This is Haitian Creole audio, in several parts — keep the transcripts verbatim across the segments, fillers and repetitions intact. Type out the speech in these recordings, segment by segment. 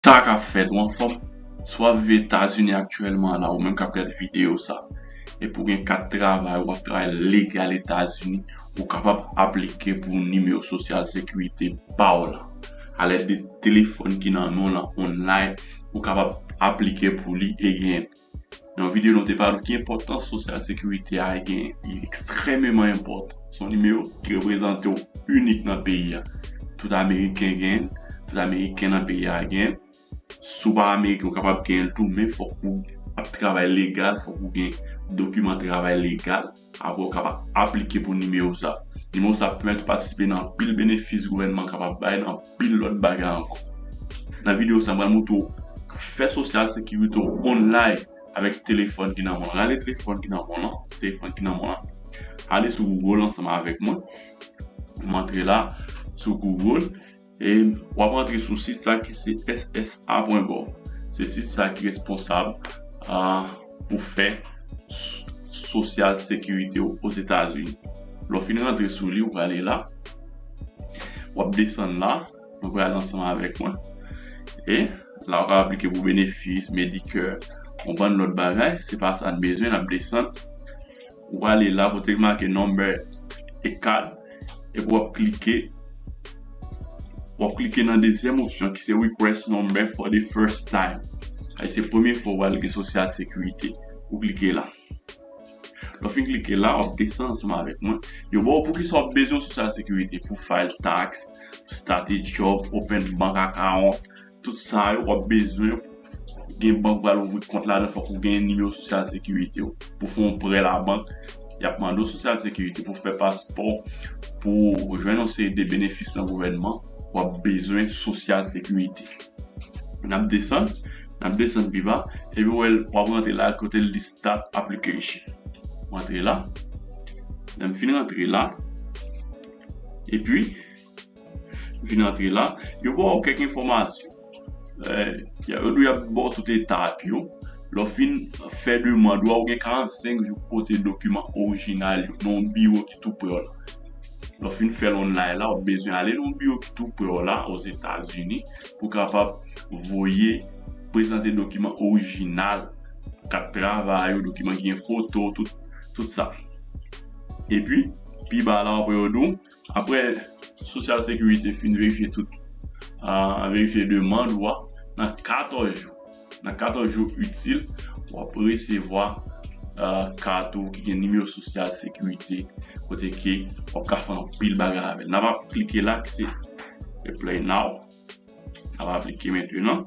Sa k ap fèt, ou anfòm? Si w ap viv Etazini aktyèlman la, ou menm k ap gade videyo sa, epi w gen kat travay, w ap travay legal Etazini, ou kapab aplike pou nimewo sosyal sekirite pa w la. Alèd de telefòn ki nan men w lan online, ou kapab aplike pou li e genyen. Nan videyo nou te pale w ki enpòtans sosyal sekirite a genyen. Li ekstrèmeman enpòtan. Se yon nimewo ki reprezante w inik nan peyi a. Tout Ameriken genyen, tout Ameriken nan peyi a genyen. Si w pa Ameriken, ou kapab genyen l tou, men fòk ou ap travay legal, fòk ou gen dokiman travay legal. Apre, ou kapab aplike pou nimewo sa. Nimewo sa ap pèmèt ou patisipe nan anpil benefis gouvènman kapab bay, nan anpil lòt bagay ankò. Nan videyo sa, m pral montre w fè sosyal sekirite w online avèk telefòn ki nan men w. Rale telefòn ki nan men w lan, telefòn ki nan men w lan. Ale sou Google ansanm avèk mwen. M antre la sou Google. E w ap antre sou sit sa ki se S S A pwen gov. Se sit sa ki responsab, ah, pou fè s-, sosyal sekirite w Ozetazini. Lè w fin rantre sou li, ou prale la. W ap desann la. Nou prale ansanm avèk mwen. E la, w ka aplike pou benefis, Medicare, yon bann lòt bagay. Se pa sa n bezwen, n ap desann. Ou prale la kote k make number e card. Epi w ap klike, w ap klike nan dezyèm opsyon ki se request number for the first time. Sa se premye fwa w al gen sosyal sekirite. Ou klike la. Lè w fin klike la, w ap desann ansanm avèk mwen. Yo ba w poukisa w ap bezwen sosyal sekirite pou file tax, start a job, open bank account, tout sa yo w ap bezwen. Gen bank pral ouvri kont ladan, fòk ou gen nimewo sosyal sekirite w. Pou fè yon prè labank, y ap mande w sosyal sekirite. Pou fè paspò, pou jwenn yon seri de benefis nan gouvènman, w ap bezwen sosyal sekirite. N ap desann, n ap desann pi ba, epi w wè l, w ap rantre la kote l di start application. M rantre la. Lè m fin rantre la, epi, m fin rantre la, yo ba w kèk enfòmasyon. Eh, yo dwe ap ba w tout etap yo. Lè w fin fè demann ou a, ou gen karannsenk jou pou pote dokiman orijinal yo nan yon biwo ki tou prè w la. Lè w fin fè l online la, w ap bezwen ale nan yon biwo ki tou prè w la, Ozetazini, pou w kapab voye, prezante dokiman orijinal, kat travay ou, dokiman ki gen foto, tout, tout sa. Epi, pi ba la, w ap wè yo di w, apre Sosyal Sekirite fin verifye tout, ah, verifye demann ou a, nan katòz jou, nan katòz jou itil, w ap resevwa, ah, kat ou ki gen nimewo sosyal sekirite, kote ke w ap ka fè anpil bagay avè l. N ap ap klike la ki se Apply Now. N ap aplike mentnan.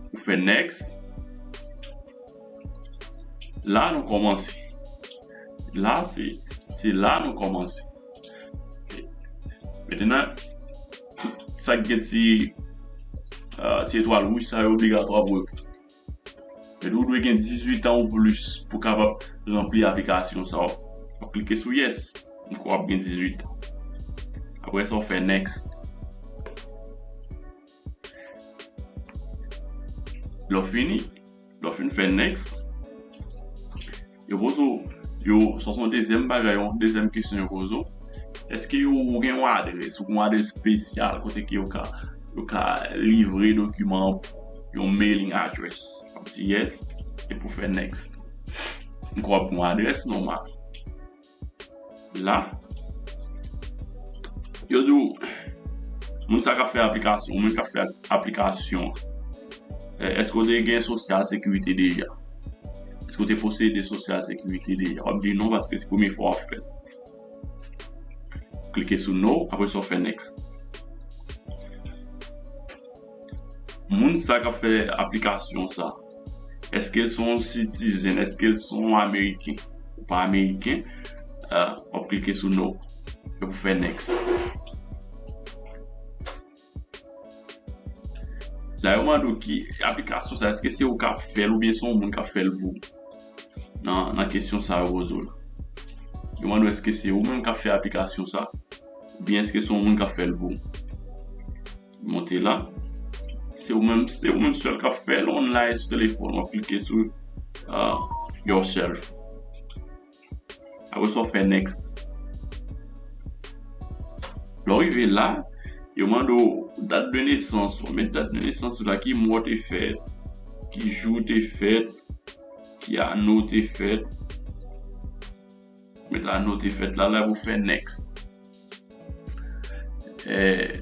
Ou fè next. La nou kòmanse. La se, se la nou kòmanse. Mentnan, tout sa k gen ti, ah, ti etwal wouj sa yo obligatwa pou reponn. Men ou dwe gen dizuit an ou plis pou kapab ranpli aplikasyon sa a. W ap klike sou yes. M kwè w ap gen dizuit an. Apre sa, w fè next. Lè w fini, lè w fin fè next, yo poze w, yo, sa se yon dezyèm bagay, yon dezyèm kesyon yo poze w. Èske yo, ou gen yon adrès, ou gen yon adrès espesyal kote ke yo ka, yo ka livre dokiman an pou yon mailing address? W ap di yes, epi w fè next. M kwè w ap gen yon adrès nòmal. La, yo di w, moun sa k ap fè aplikasyon, ou menm k ap fè aplikasyon, eh, èske w te gen sosyal sekirite deja? Èske w te posede sosyal sekirite deja? W ap di non paske se premye fwa w ap fè l. Klike sou no, apre sa w fè next. Moun sa k ap fè aplikasyon sa, èske l se yon citizen? Èske l se yon Ameriken? Ou pa Ameriken, eh, w ap klike sou no. Epi w fè next. La, yo mande w ki aplikasyon sa, èske se ou k ap fè l oubyen se yon moun k ap fè l pou ou? Nan, nan kesyon sa yo poze w la. Yo mande w èske se ou menm k ap fè aplikasyon sa, oubyen èske se yon moun k ap fè l pou ou? Monte la. Se ou menm, se ou menm sèl k ap fè l online sou telefòn. W ap klike sou, ah, yourself. Apre sa, w fè next. Lè w rive la, yo mande w dat de nesans ou, met dat de nesans ou la, ki mwa w te fèt, ki jou w te fèt, ki ane w te fèt. Met ane w te fèt la, la pou fè next. Eh,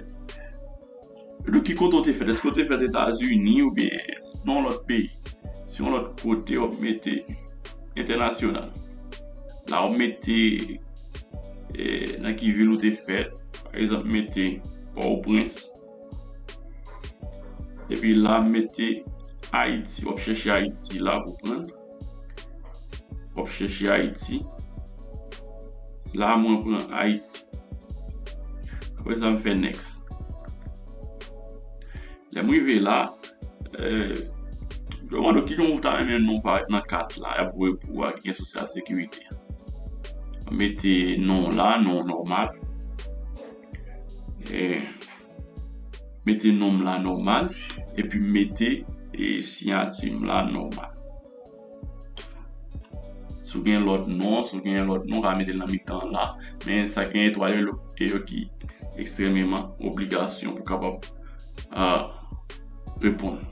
Donk, ki kote w te fèt? Èske w te fèt Etazini oubyen nan yon lòt peyi? Si yon lòt kote, w ap mete entènasyonal. La, w ap mete, eh, nan ki vil ou te fèt. Pa egzanp, mete Pòtoprens. Epi la, mete Ayiti. W ap chèche Ayiti la pou pran. W ap chèche Ayiti. La, mwen pran Ayiti. Apre sa, m fè next. Lè m rive la, eh, yo mande w kijan w ta renmen non parèt nan kat la, y ap voye pou ou a, ki gen Sosyal Sekirite. Mete non la, non nòmal. Eh, mete non m la nòmal, epi mete, eh, siyati m la nòmal. Si w gen lòt non, si w gen lòt non, w ka mete l nan mitan la. Men sa gen etwal yo, e yo ki ekstrèmeman obligasyon pou kapab, ah, reponn.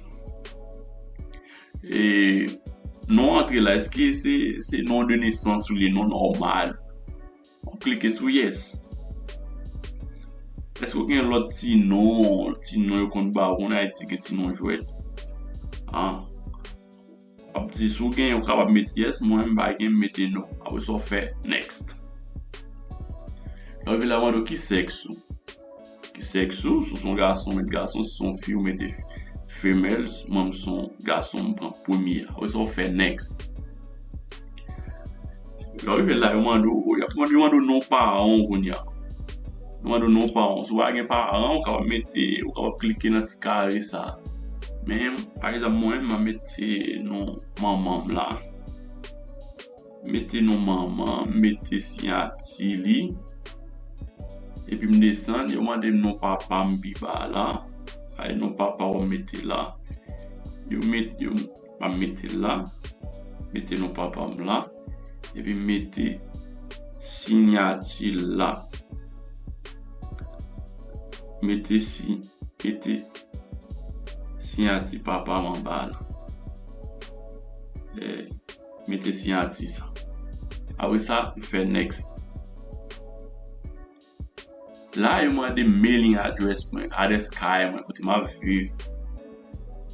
E non antre la, èske se, se non de nesans ou li, non nòmal? W ap klike sou yes. Èske w gen lòt ti non, ti non yo konn ba w? Konn Ayiti gen ti non jwèt. An. W ap di si w gen, ou kapab met yes, mwen menm m pa gen, m mete no. Apre sa, w fè next. Lè w rive la, yo mande w ki sèks ou. Ki sèks ou, si w se yon gason, w met gason, si w se yon fi, w mete female, mwen m se yon gason, m pran premye a. Apre sa, w fè next. Lè w rive la, yo mande w, y ap mande, yo mande w non paran w kounye a. Yo mande w non paran w. Si w pa gen paran, ou kapab mete, ou kapab klike nan ti kare sa. Men, pa egzanp, mwen, m a mete non manman m la. Mete non manman, mete siyati li. Epi m desann, yo mande m non papa m pi ba la. Ay, non papa w mete la. Yo met, yo, m ap mete l la. Mete non papa m la. Epi mete siyati l la. Mete si, mete siyati papa m anba la. Eh, mete siyati sa. Apre sa, m fè next. La, yo mande m mailing address mwen, adrès kay mwen, kote m ap viv.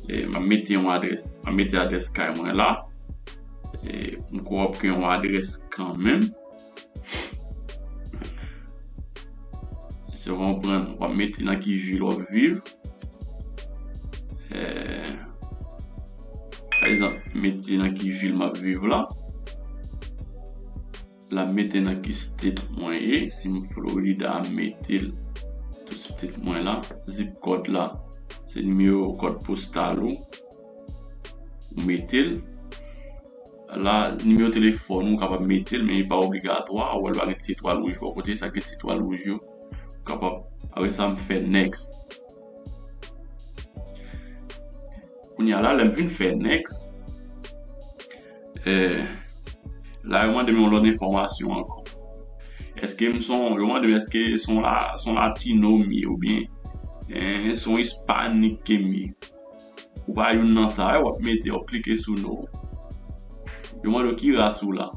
E, m ap mete yon adrès, m ap mete adrès kay mwen la. E, m kwè w ap gen yon adrès kanmenm. Si w konprann, w ap mete nan ki vil w ap viv. Eh, pa egzanp, mete nan ki vil m ap viv la. La, mete nan ki state mwen ye. Si m Florida, mete l tout state mwen la. Zip kòd la, se nimewo kòd postal ou. Ou mete l. La, nimewo telefòn ou kapab mete l, men li pa obligatwa. Ou wè l pa gen ti etwal wouj bò kote, sa gen ti etwal wouj yo. Ou kapab, apre sa, m fè next. Kounye a la, lè m fin fè next, eh, la, yo mande m yon lòt enfòmasyon ankò. Èske m son, yo mande m èske son la, son latino m ye oubyen, eh, son ispanik ke m ye. Ou pa youn nan sa yo, w ap mete, w ap klike sou no. Yo mande w ki ras ou la.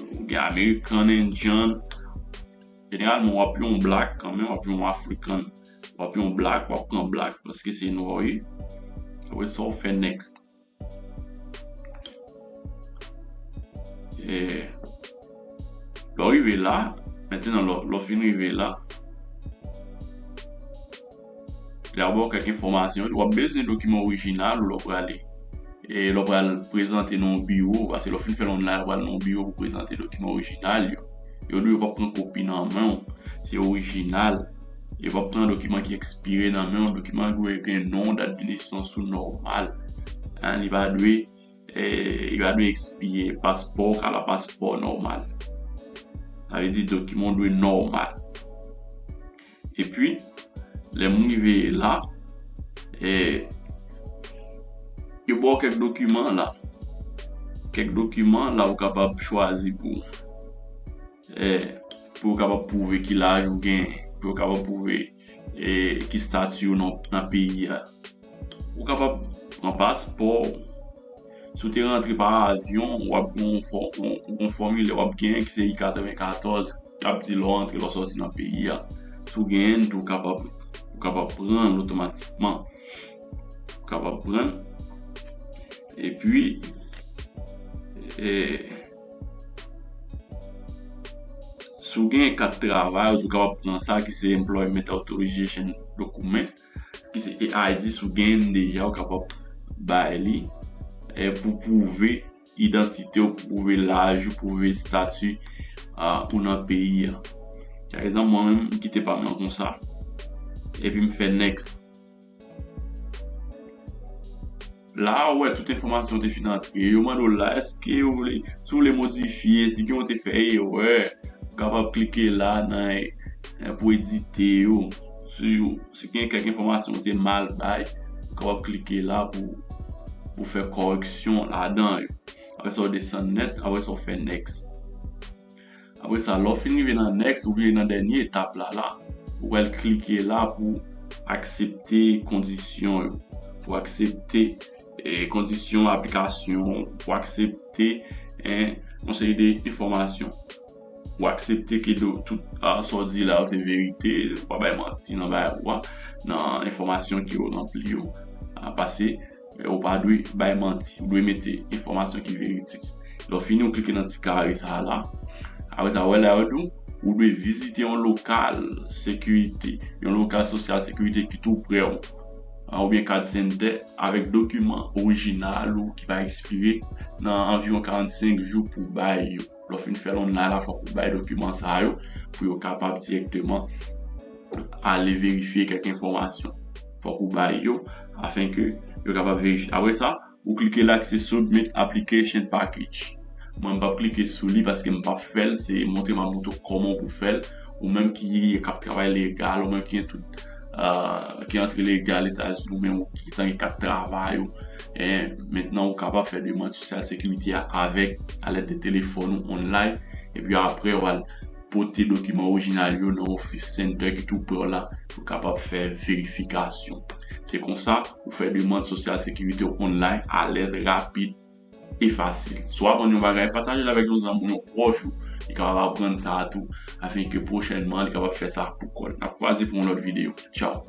Ou gen American, Indian. Jeneralman, w ap yon black kanmenm, w ap yon African. W ap yon black, w ap pran black, paske se nwa w ye. Apre sa, w fè next. E, lè w rive la, mentnan lè w, lè w fin rive la, lè yo ba w kèk enfòmasyon, w ap bezwen dokiman orijinal ou lè w prale, e lè w pral prezante nan yon biwo, paske lè w fin fè l online, w pral nan yon biwo pou prezante dokiman orijinal yo. Yo dwe, yo p ap pran kopi nan men w, se orijinal. Yo p ap pran dokiman ki ekspire nan men w, dokiman dwe gen non, dat de nesans ou nòmal. Hein, li pa dwe, eh, li pa dwe ekspire, paspò w ka la paspò nòmal. Sa vle di dokiman w dwe nòmal. Epi, lè m rive la, eh, yo ba w kèk dokiman la. Kèk dokiman la ou kapab chwazi pou, eh, pou yo kapab pwouve ki laj ou gen, pou yo kapab pwouve e ki estati w nan, nan peyi a. Ou kapab pran paspò. Si w te rantre pa avyon, w ap gen yon fò-, yon, yon fòmilè w ap genyen ki se I katrevenkatòz, k ap di lè w rantre, lè w sòti nan peyi a. Si w genyen l tou, w kapab, ou kapab pran l otomatikman. Ou kapab pran l. Epi, e, si w gen kat travay, ou tou kapab pran sa ki se Employment Authorization Document, ki se E I D, si w gen l deja, ou kapab bay li, e, pou pwouve idantite w, pwouve laj ou, pwouve estati, a, ou nan peyi a. Pa egzanp, mwen menm, m kite pa m nan konsa, epi m fè next. La, ou wè tout enfòmasyon te fin antre. Yo mande w la, èske ou vle, si w vle modifye, si gen ou te fè erè, ou kapab klike la nan, e, pou edite yo. Si, si gen kèk enfòmasyon ou te mal bay, ou kapab klike la pou, pou fè kòreksyon ladan yo. Apre sa, ou desann nèt, apre sa, ou fè next. Apre sa, lè w fin rive nan next, ou rive nan dènye etap la, la. Ou pral klike la pou aksepte kondisyon yo. Pou aksepte, e, kondisyon aplikasyon, pou aksepte, en, yon seri de enfòmasyon. Ou aksepte ke do, tout, a, sa w di la yo se verite, ou pa bay manti nan bagay ou a, nan enfòmasyon ke w ranpli yo. A, pase, e, ou pa dwe bay manti, ou dwe mete enfòmasyon ki veridik. Lè w fini, ou klike nan ti kare sa a la. Apre sa, wè la yo di w, ou dwe vizite yon lokal sekirite, yon lokal sosyal sekirite ki tou prè w, a, oubyen call center avèk dokiman orijinal ou ki pa ekspire nan anviwon karannsenk jou pou w bay yo. Lè w fin fè l online la, fòk ou bay dokiman sa yo pou yo kapab dirèkteman ale verifye kèk enfòmasyon. Fòk ou bay yo, afenke yo kapab verifye. Apre sa, ou klike la ki se Submit Application Package. Mwen, m p ap klike sou li paske m p ap fè l, se montre m ap montre w kòman w pou fè l. Ou menm ki, k ap travay legal, ou menm ki gen tout, a, ki antre legal Etazini, ou menm ki tanke kat travay ou, e, mentnan ou kapab fè demann Sosyal Sekirite a avèk, alèd de telefòn ou online, epi apre w al pote dokiman orijinal yo nan office center ki tou prè w la pou kapab fè verifikasyon. Se konsa ou fè demann Sosyal Sekirite w online alèz, rapid e fasil. Si w aprann yon bagay, pataje l avèk yon zanmi w, yon pwòch ou, li kapab aprann sa a tou, afenke pwochènman li kapab fè sa pou kò l. N ap kwaze pou yon lòt videyo. Tchaw!